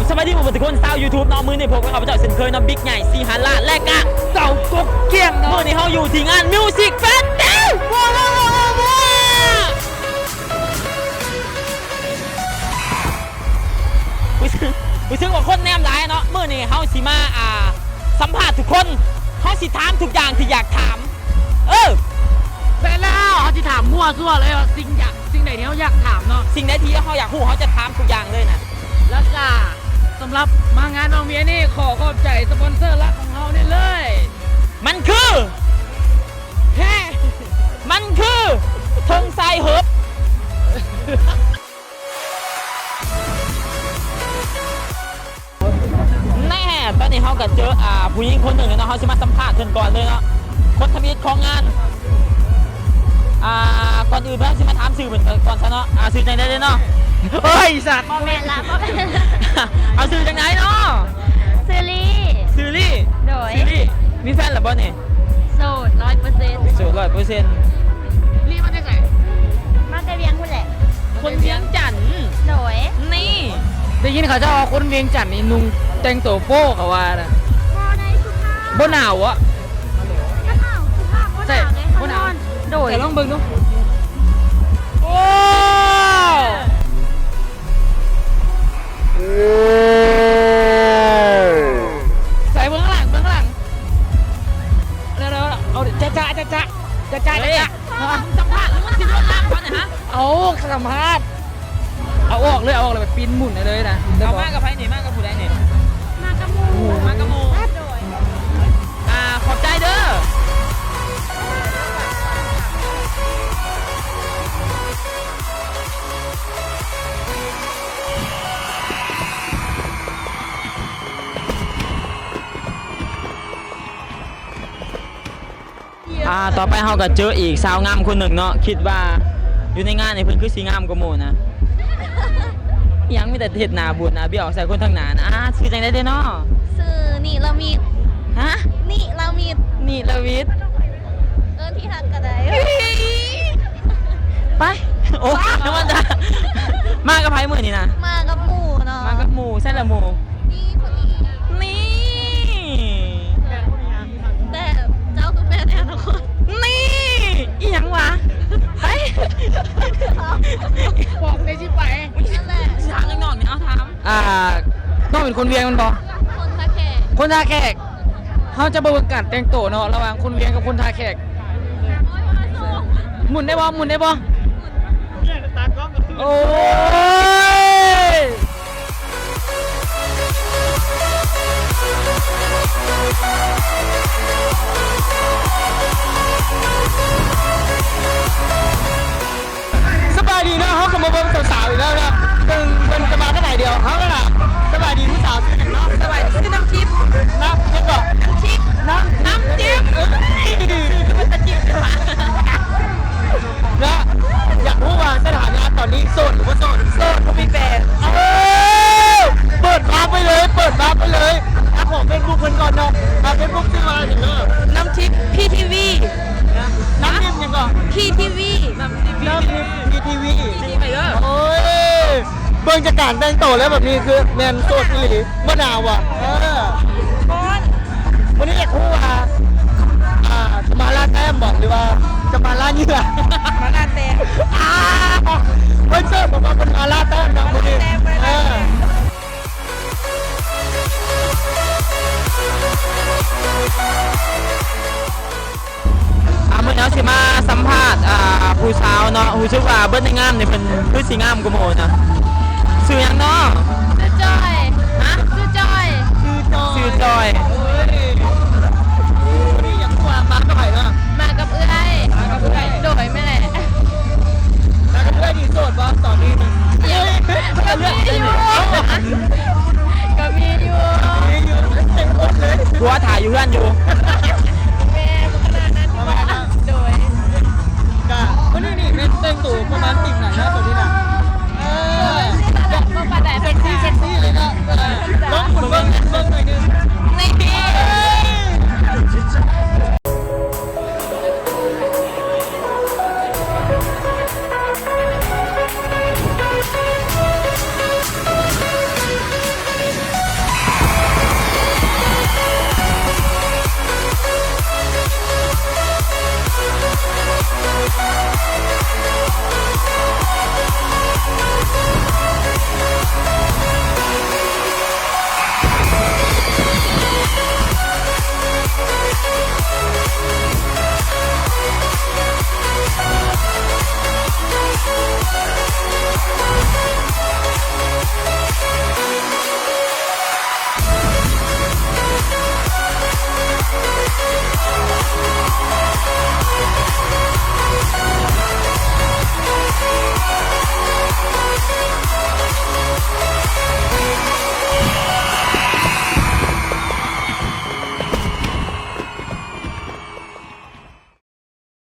ສະບາຍດີໝົດທຸກຄົນຊາວຢູທູບເນາະ, ມື້ນີ້ພົບກັບຂ້າພະເຈົ້າເຊັ່ນເຄີຍເນາະ ບິກໃຫຍ່ ສີຫະລາດ ແລະກະ ເຈົ້າກົກກ້ຽງເນາະ. ມື້ນີ້ເຮົາຢູ່ທີ່ງານມິວຊິກເຟສຕິວັນ ວ້າວ ວ້າວ ວ້າວ ວ້າວ ວ້າວ ຮູ້ສຶກ ຮູ້ສຶກວ່າຄົນແນມຫຼາຍເນາະ. ມື້ນີ້ເຮົາຊິມາ ອ່າ ສຳພາດທຸກຄົນ, ເຮົາຊິຖາມທຸກຢ່າງທີ່ຢາກຖາມ. ເອີ ແມ່ນແລ້ວ, ເຮົາຊິຖາມມົ້ວຊົ່ວເລີຍວ່າສິ່ງຢາກ ສິ່ງໃດທີ່ເຮົາຢາກຖາມເນາະ, ສິ່ງໃດທີ່ເຮົາຢາກຮູ້ ເຮົາຈະຖາມທຸກຢ່າງເລີຍນະ. ແລ້ວກະສຳລັບມາງານນ້ອງເມຍນີ້ ຂໍຂອບໃຈສະປອນເຊີຫຼັກຂອງເຮົານີ້ເລີຍ, ມັນຄື ແຮະ ມັນຄື ເທິງຊາຍເຮີບ. ແນ່ ຕອນນີ້ເຮົາກໍເຈີ ອ່າ ຜູ້ຍິງຄົນໜຶ່ງແລ້ວເນາະ, ເຮົາຊິມາສຳພາດເພິ່ນກ່ອນເລີຍເນາະ, ຄົນທຳອິດຂອງງານ. ອ່າ ກ່ອນອື່ນເຮົາຊິມາຖາມຊື່ເພິ່ນກ່ອນຊະເນາະ. ອ່າ ຊື່ຈັ່ງໃດເດ້ເນາະ? ໂອ້ຍ ສັດ ບໍ່ແມ່ນລະ ບໍ່ແມ່ນ. ເອົາ ຊື່ຈັ່ງໃດເນາະ? ຊື່ລີ. ຊື່ລີ? ໂດຍ. ຊື່ລີ ມີແຟນແລ້ວບໍ່ນີ້? ໂສດຮ້ອຍເປີເຊັນ. ໂສດຮ້ອຍເປີເຊັນ. ລີມາແຕ່ໃສ? ມາແຕ່ວຽງພຸ້ນແຫຼະ. ຄົນວຽງຈັນ. ໂດຍ. ນີ້ ໄດ້ຍິນເຂົາເຈົ້າວ່າຄົນວຽງຈັນນີ້ນຸ່ງແຕ່ງໂຕໂປ້ ເຂົາວ່ານະ. ບໍ່ໄດ້ສຸພາບ. ບໍ່ໜາວຫວະ? ບໍ່ໜາວ ສຸພາບ ບໍ່ໜາວເດ້. ບໍ່ໜາວ. ໂດຍ. ແຕ່ລອງເບິ່ງດູ. ໂອ້ ໃສ່ເບິ່ງຂ້າງຫຼັງ ເບິ່ງຂ້າງຫຼັງ. ເອົາ ຈະຈະ ຈະຈະ ຈະຈະ ເອີຍ ຈະຈະ. ເອີຍ ມຶງສຳພາດ ຫຼືມຶງຊິລວນລາມເຂົານະ? ເອົາ ສຳພາດ ເອົາອອກເລີຍ ເອົາອອກເລີຍ ໄປປິ່ນໝຸນໄດ້ເລີຍນະ. ເອົາ ມາກັບໃຜນີ້? ມາກັບຜູ້ໃດນີ້? ມາກັບໝູ່. ມາກັບໝູ່. ໂດຍ. ອ່າ ຂອບໃຈເດີ. ອ່າ ຕໍ່ໄປເຮົາກໍເຈີອີກສາວງາມຄົນໜຶ່ງເນາະ, ຄິດວ່າຢູ່ໃນງານນີ້ເພິ່ນຄືຊິງາມກວ່າໝູ່ນະ. ອີ່ຫຍັງ ມີແຕ່ເຮັດໜ້າບູດໜ້າບ້ຽວໃສ່ຄົນທາງໜ້ານະ. ອ່າ ຊື່ຈັ່ງໃດເດເນາະ? ຊື່ນິລະມິດ. ຮະ? ນິລະມິດ. ນິລະມິດ. ເອີ້ນທີ່ຮັກກໍໄດ້. ໄປ ໂອ້ ທຳມະດາ. ມາກັບໃຜມື້ນີ້ນະ? ມາກັບໝູ່ເນາະ. ມາກັບໝູ່. ໃສລະໝູ່? ນີ້ຄົນນີ້. ນີ້ ແບບເຈົ້າຄືແຟນແອນນະຄົນ. ນີ້ ອີ່ຫຍັງຫວາ? ໄປ ບອກໄດ້ຊິໄປ. ນັ້ນແຫຼະ ຊິຖາມນ້ອງໆນີ້ ເອົາຖາມ. ອ່າ ນ້ອງເປັນຄົນວຽງແມ່ນບໍ່? ຄົນທ່າແຂກ. ຄົນທ່າແຂກ. ເຮົາຈະມາເບິ່ງການແຕ່ງໂຕເນາະ ລະຫວ່າງຄົນວຽງກັບຄົນທ່າແຂກ. ໝູນໄດ້ບໍ່? ໝູນໄດ້ບໍ່? ໂອ້ຍ ສະບາຍດີເນາະ, ເຮົາກໍມາເບິ່ງສາວໆອີກແລ້ວເນາະ. ເບິ່ງເພິ່ນຈະມາທາງໃດດຽວ ເຮົາກໍລະສະບາຍດີຜູ້ສາວ. ຊື່ຫຍັງເນາະ? ສະບາຍດີ ຊື່ນ້ຳທິບ. ນ້ຳຫຍັງເກາະ? ນ້ຳທິບ. ນ້ຳຈິບ. ເອີຍ ເປັນຕາຈິບເນາະ. ຢາກຮູ້ວ່າສະຖານະຕອນນີ້ໂສດຫຼືບໍ່ໂສດ? ໂສດ ບໍ່ມີແຟນ. ເອີ ເປີດວາບໄປເລີຍ ເປີດວາບໄປເລີຍ. ອ່ະ ຂໍເຟສບຸກເພິ່ນກ່ອນເນາະ. ອ່ະ ເຟສບຸກຊື່ວ່າຫຍັງເນາະ? ນ້ຳທິບ ພີທີວີ. ນ້ຳທິບຫຍັງເກາະ? ພີທີວີ. ນ້ຳທິບ ພີທີວີ. ໂອ້ຍ ເບິ່ງຈາກການແຕ່ງໂຕແລ້ວແບບນີ້ຄືແມ່ນໂສດອີ່ຫຼີ. ບໍ່ໜາວຫວະ? ເອີ ຮ້ອນ. ມື້ນີ້ຢາກຮູ້ວ່າ ອ່າ ຈະມາລ່າແຕ້ມບໍ່ ຫຼືວ່າຈະມາລ່າເຫຍື່ອ? ມາລ່າແຕ້ມ. ອ່າ ເພິ່ນເຊີນບອກວ່າເພິ່ນມາລ່າແຕ້ມເນາະມື້ນີ້. ເອີ ອ່າ ມື້ນີ້ເຮົາຊິມາສຳພາດ ອ່າ ຜູ້ສາວເນາະ. ຮູ້ສຶກວ່າເບິດໃນງານນີ້ເພິ່ນຄືຊິງາມກວ່າໝູ່ນະ. ຊື່ຫຍັງເນາະ? ຊື່ຈອຍ. ຮະ? ຊື່ຈອຍ. ຊື່ຈອຍ. ຊື່ຈອຍ. ໂອ້ຍ ມື້ນີ້ຢາກຮູ້ວ່າມາກັບໃຜເນາະ? ມາກັບເອື້ອຍ. ມາກັບເອື້ອຍ. ໂດຍ ແມ່ນແຫຼະ. ມາກັບເອື້ອຍນີ້ໂສດບໍ່ຕອນນີ້? ເອີຍ ກໍມີຢູ່ ກໍມີຢູ່ ມີຢູ່ ເຕັມອົກເລີຍ. ຜົວຖ້າຢູ່ເຮືອນຢູ່.